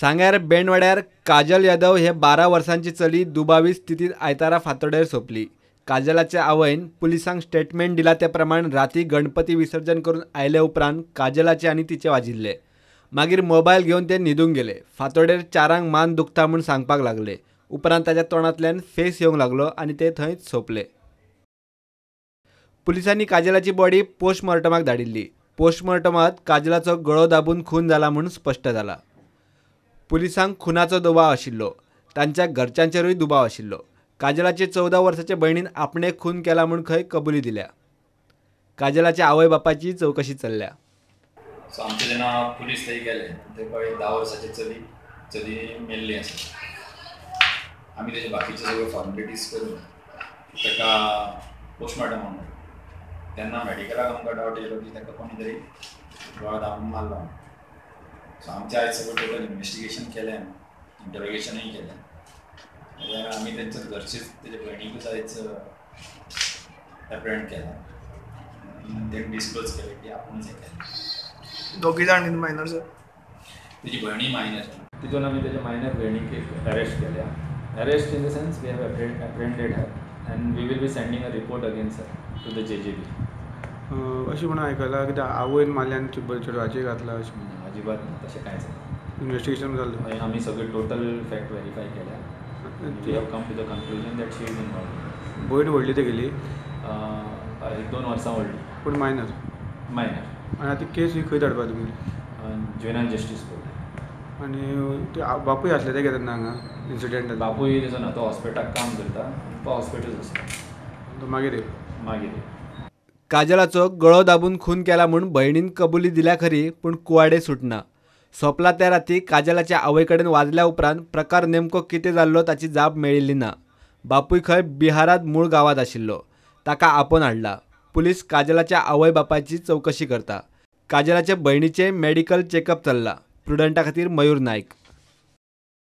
सांग्यार बेंडवाड्यार काजल यादव हे 12 वर्सांची चली दुबावीत स्थितीत आयतारा फांतोडेर सोंपली. काजलाच्या आवयन पुलिसांक स्टेटमेंट दिला ते प्रमाण राती गणपती विसर्जन करून आयले उपरांत काजलाचे आनी तिचे वाजिल्ले. मागीर मोबायल घेवन ते न्हिदूंक गेले. फांतोडेर 4 मान दुखता म्हूण सांगपाक लागले. उपरांत ताच्या तोंडांतल्यान फेस येवंक लागलो आनी ते थंयच सोंपले. पुलिसांनी काजलाची बॉडी पोस्टमॉर्टमाक धाडिल्ली. पोस्टमॉर्टमात काजलाचो गळो दाबून खून जाला म्हूण स्पश्ट जाला. पुलिसांक खुनाचो दुबाव आशिल्लो. तांच्या घरच्यांचेरूय दुबाव आशिल्लो. काजलाचे 14 वर्साचे भयणीन आपणे खून केला म्हूण खंय कबुली दिल्या. काजलाच्या आवय बापाची चवकशी चल्ल्या. सो आमचे जेन्ना पुलीस थंय गेले ते पळय 10 वर्साची चली मेल्ली आसा. आमी तेजे बाकीचे सगळे फॉर्मेलिटीज करून ताका पोस्टमॉर्टमाक धाडलो. तेन्ना मेडिकलाक आमकां डावट येयलो की ताका कोणी तरी गळो दाबून मारलो. सो आमचें आयज सगळें टोटल इन्वेस्टिगेशन केलें, इंटरोगेशनूय केलें. जाल्यार आमी तेंच्या घरचेच तेजे भयणीकूच आयज एप्रेंड केलां. तेणें डिस्क्लोज केलें की आपूणच हें केलें. दोगी जाण मायनर सर, तेजी भयणी मायनर. तितून आमी तेज्या मायनर भयणीक एक अरेस्ट केल्या. Arrest in the sense we have apprehended her and we will be sending a report against her to the JJB. अशें म्हणून आयकलां कित्याक आवयन मारल्या आनी चेडवाचेर घातला अशें. अजिबात ना, तशें कांयच ना. इन्वेस्टिगेशन जालें, आमी सगळें टोटल फॅक्ट वेरीफाय केल्या. We have come to the conclusion that she is involved. भयण व्हडली तेगेली 1-2 वर्सां व्हडली, पूण मायनर. मायनर. आनी आतां केस ही खंय धाडपा तुमी? Juvenile justice board. आनी ते बापूय आसले ते तेन्ना हांगा इन्सिडंट? बापूय तेजो ना, तो हॉस्पिटलाक काम करता, तो हॉस्पिटल आसता. तो मागीर मागीर काजलाचो गळो दाबून खून केला म्हूण भयणीन कबुली दिल्या खरी, पूण कुवाडे सुटना. सोंपला त्या राती काजलाच्या आवय कडेन वाजल्या उपरांत प्रकार नेमको कितें जाल्लो ताची जाप मेळिल्ली ना. बापूय खंय बिहारांत मूळ गांवांत आशिल्लो. ताका आपोवन हाडला. पुलीस काजलाच्या आवय बापायची चवकशी करता. काजलाच्या भयणीचें मेडिकल चॅकअप चल्ला. प्रुडंटा खातीर मयूर नायक.